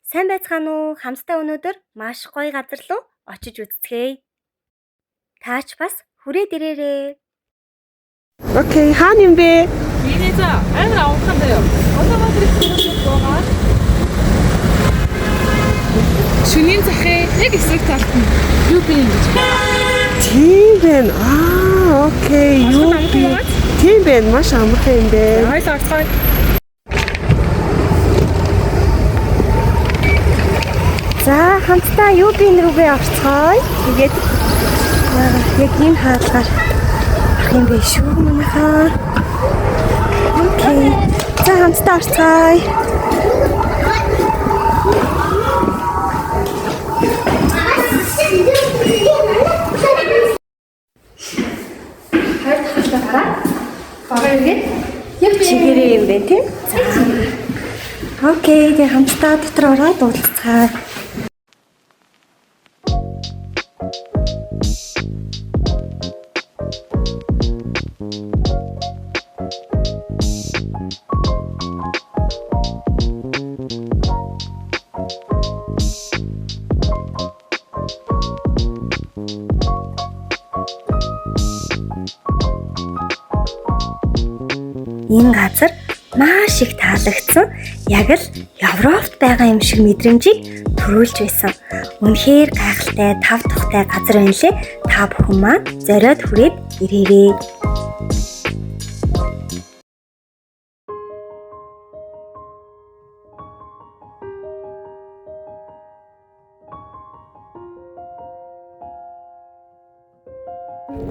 Сайн байцгаана уу? Хамтдаа өнөөдөр маш гоё газар руу очиж үзцгээе. Таач бас хүрээд ирээрэй. Окей, хаана юм бэ? Миний за амар амархан заяа. Одоо маа буугаад шөнийн захын яг эсрэг талд нь юу би ингэж Тийм байна. Аа, окей. Юу бэ? Тийм байна. Маш амархан юм бэ. Хоёул орцгоо. За, хамтдаа юу бин рүүгээ орцгоё. Тэгээд яг энэ хаалгаар ах юм бэ шүү манайхаа. Окей. За, хамтдаа орцгоё. Хоёр дахь хаалгаа гараад бага иргээд яг чигээрээ юм бэ тийм? За. Окей, тэгээ хамтдаа дотор ороод уулзцгаая. Энэ газар маш их таалагдсан. Яг л Европт байгаа юм шиг мэдрэмжийг төрүүлж байсан. Үнэхээр гайхалтай, тав тухтай газар байна лээ. Та бүхэн маань зориод хүрээд ирээрэй.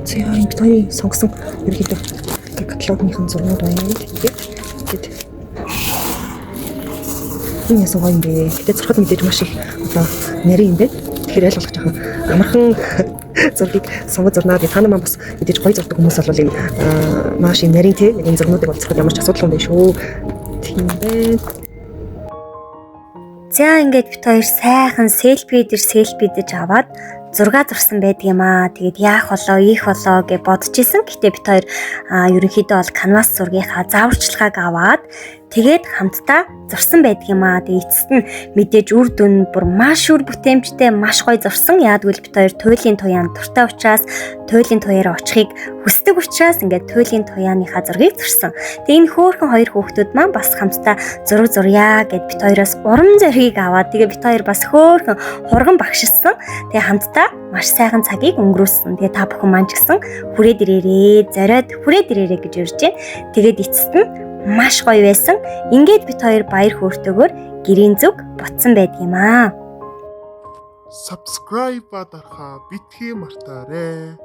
За, энэ бид хоёрын сонгосон ерөнхийдөө каталогныхан зургууд байна. Тэгээд энэ ясан гоё юм бэ. Гэтэ зурхад мэдээж маш их одоо нарийн юм байна. Тэгэхээр аль болох жоохон амархан зургийг сонгож зурнаа. Тэгээ та нар маань бас мэдээж гоё зурдаг хүмүүс бол энэ маш юм нарийн те энэ зургуудыг бол зурхад ямар ч асуудал юм байна шүү. Тийм байна. За, ингээд бит хоёр сайхан селфи дээр селфи дэж аваад зураг зурсан байдаг юм аа. Тэгээд яах болоо, ийх болоо гэж бодож исэн. Гэтэ бит хоёр ерөнхийдөө бол канвас зургийнхаа зааварчилгааг аваад тэгээд хамтдаа зурсан байдаг юм аа. Тэгээд эцэст нь мэдээж үр дүн бүр маш үр бүтээмжтэй, маш гоё зурсан. Яагад гэвэл бит хоёр туйлын туяан дуртай учраас, туйлын туяараа очихыг хүсдэг учраас ингээд туйлын туяаныхаа зургийг зурсан. Тэгээд энэ хөөрхөн хоёр хүүхдүүд маань бас хамтдаа зураг зурья гэд бит хоёроос урам зоригийг аваад тэгээд бит хоёр бас хөөрхөн хурган багшилсан. Тэгээд хамтдаа маш сайхан цагийг өнгөрүүлсэн. Тэгээд та бүхэн маань ч гэсэн хүрээд ирээрээ, зориод хүрээд ирээрээ гэж урьж байна. Тэгээд эцэст нь маш гоё байсан. Ингээд бит хоёр баяр хөөртэйгээр гэрийн зүг ботсон байдаг юм аа. Subscribe дарахаа битгий мартаарай.